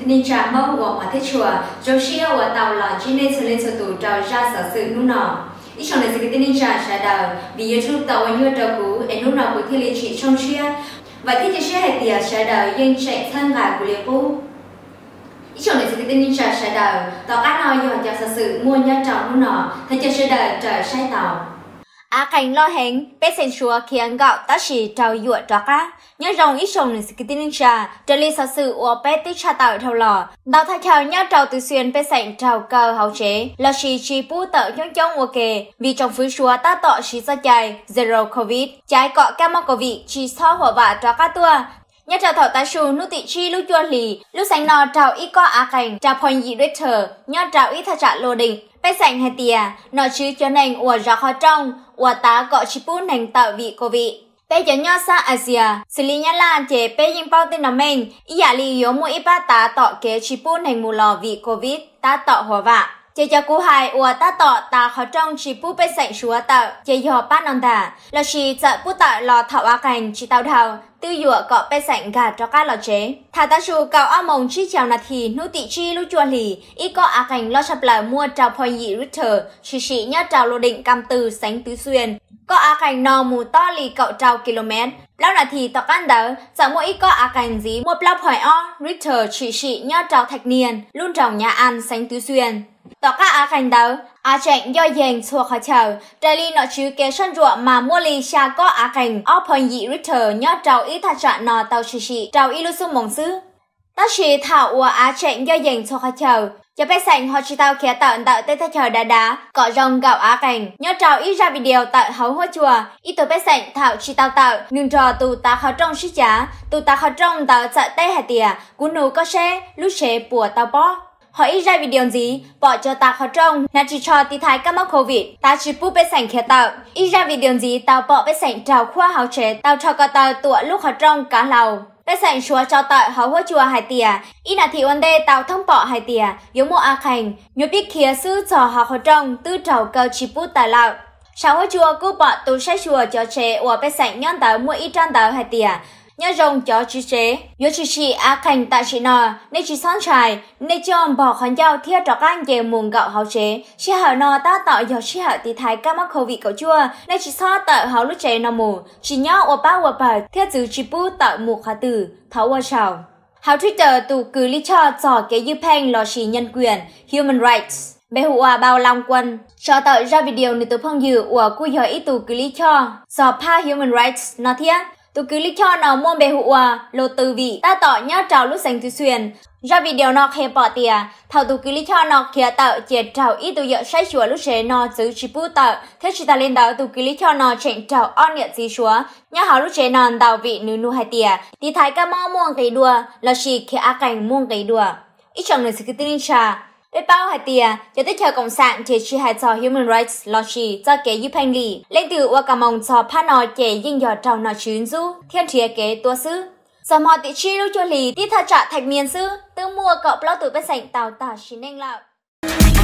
Neej tsa Hmoob uas hmov thiab tshua, zoo siab uas tau los ntsib nej txhua leej txhua tus rau zaj xov xwm hnub no. Ib tsoom niam txiv kwv tij neej tsa sawv daws, vim YouTube tau ua nyuaj rau kuv es hnub no kuv thiaj li tsim tshooj tshiab. Vam thiab cia siab hais tias sawv daws yeej tseem txhawb nqa kuv li qub. Ib tsoom niam txiv kwv tij neej tsa sawv daws, tom qab no yog cov xov xwm muaj nyob rau hnub no, thov caw sawv daws raws saib tau. Av qeeg loj heev, pej xeem Suav khiav nkaum tab sis raug yuam rov qab. Nyob zoo ib tsoom niam txiv kwv tij neej tsa, raws li xov xwm uas peb twb tshaj tawm dhau los, ntau thaj chaw nyob rau Tw Xuyas pej xeem raug kaw hauv tsev lossis tsis pub tawm coob coob ua ke vim tsoom fwv Suav tab tom siv txoj cai Zero Covid, caiv kom kab mob Covid tsis txhob huam vam rov qab tuaj. Nyob rau thaum tav su hnub tim tsib lub cuaj hlis, lub xeev no raug ib kob av qeeg rau point yim Richter nyob rau ib thaj tsam Luam Dees. Pej xeem hais tias nom tswv cov neeg uas zov qhov rooj uas tav kom tsis pub neeg tawm vim Covid. Peb cov nyob sab Axias xws li Nyab Laj ces peb yeej paub tej no meej, ib yam li yuav muaj ib pab tav tom kev tsis pub neeg mus los vim Covid tab tom huam vam. Ces cov kuv hais uas tab tom tav qhov rooj tsis pub pej xeem Suav tawm ces yog pab no ntag, lossis txawm pub tawm los thaum av qeeg tsis tau dhau, twb yuam kom pej xeem nkag rov qab los tsev. Thaum tav su kaum ob moos tsib caug nas this hnub tim tsib lub cuaj hlis, ib kob av qeeg loj tshaj plaws muaj rau point yim Richter tshwm sim nyob rau Luam Dees kam tw xeev Tw Xuyas. Kob av qeeg no mus tob li kaum rau kilomev. Plaub nas this tom qab ntawd txawm muaj ib kob av qeeg ntxiv muaj plaub point ob Richter tshwm sim nyob rau Thaj Nias lub nroog Nyab As xeev Tw Xuyas. Tom qab av qeeg ntawd, av tseem ncoj yeeg txhua qhov chaw. Raws li nom tswv kev soj ntsuam mas muaj li xya kob av qeeg ob point yim Richter nyob rau ib thaj tsam no tau tshwm sim rau ib lub xub moos xwb. Tab sis thaum uas av tseem ncoj yeeg txhua qhov chaw, cov pej xeem ho tsis tau khiav tawm ntawm tej thaj chaw dav dav kom zoo nkaum av qeeg. Nyob rau ib zaj video tawm hauv huab cua, ib tug pej xeem thaum tsis tau tawm, nws nrog tus tav qhov rooj sib cav, tus tav qhov rooj ntawd txawm teb hais tias, kuv nug koj seb lub tsev puas tau pob. Ho ib zaj video ntxiv pom cov tav qhov rooj hnav ris tsho tiv thaiv kab mob Covid, tav tsis pub pej xeem khiav tawm. Ib zaj video ntxiv tau pom pej xeem raug khuab hauv tsev tau rho ko taw tuam lub qhov rooj kav hlau. Pej xeem Suav tso tawm hauv huab cua hais tias ib nas this ua ntej tau thoob pom hais tias yuav muaj av qeeg, nyuag pib khiav xwb txog hauv qhov rooj twb raug kaw tsis pub tawm lawm. Saum huab cua kuj pom tus saib xyuas cov tsev uas pej xeem nyob ntawd muaj ib rab ntawv hais tias, nyob zoo cov tswv tsev, yuav tshwm sim av qeeg tam sim no, nej tsis txhob ntshai, nej coj npog qhov ncauj thiab rov qab nce mus nkaum hauv tsev. Sij hawm no tab tom yog sij hawm tiv thaiv kab mob Covid kaum cuaj, nej tsis txhob tawm hauv lub tsev no mus, tsis nyob ua pab ua pawg thiab txwv tsis pub tawm mus qhov twg, thov ua tsaug. Hauv Twitter, tus kws lij choj txog kev ywj pheej lossis nhân quyền, human rights, npe hu ua Bao Long Quân tso tawm zaj video nws tus phooj ywg uas kuj yog ib tug kws lij choj txog phab human rights no thiab. Tus kws lij choj no muaj npe hu ua Lus Tw Vim tab tom nyob rau lub xeev Tw Xuyas. Zaj video no qhia pom tias thaum tus kws lij choj no khiav tawm ces raug ib tug yawm saib xyuas lub tsev no txwv tsis pub tawm, thiab tsis tas li ntawd tus kws lij choj no tseem raug ob niam txiv Suav nyob hauv lub tsev no ntaus vim nws nug hais tias tiv thaiv kab mob muaj nqis dua lossis khiav av qeeg muaj nqis dua. Ib tsoom niam txiv kwv tij neej tsa, peb paub hais tias cov teb chaws koom xam ces tsis hais txog human rights lossis txoj kev ywj pheej li. Leej twg ua ka moos txog phab no ces yeej yog raug nom tswv ntxub thiab nrhiav kev tua xwb. Txog hmo tim tsib lub cuaj hlis, tib thaj tsam Thaj Nias xwb twb muaj kaum plaub tus pej xeem tau tag sim neej lawm.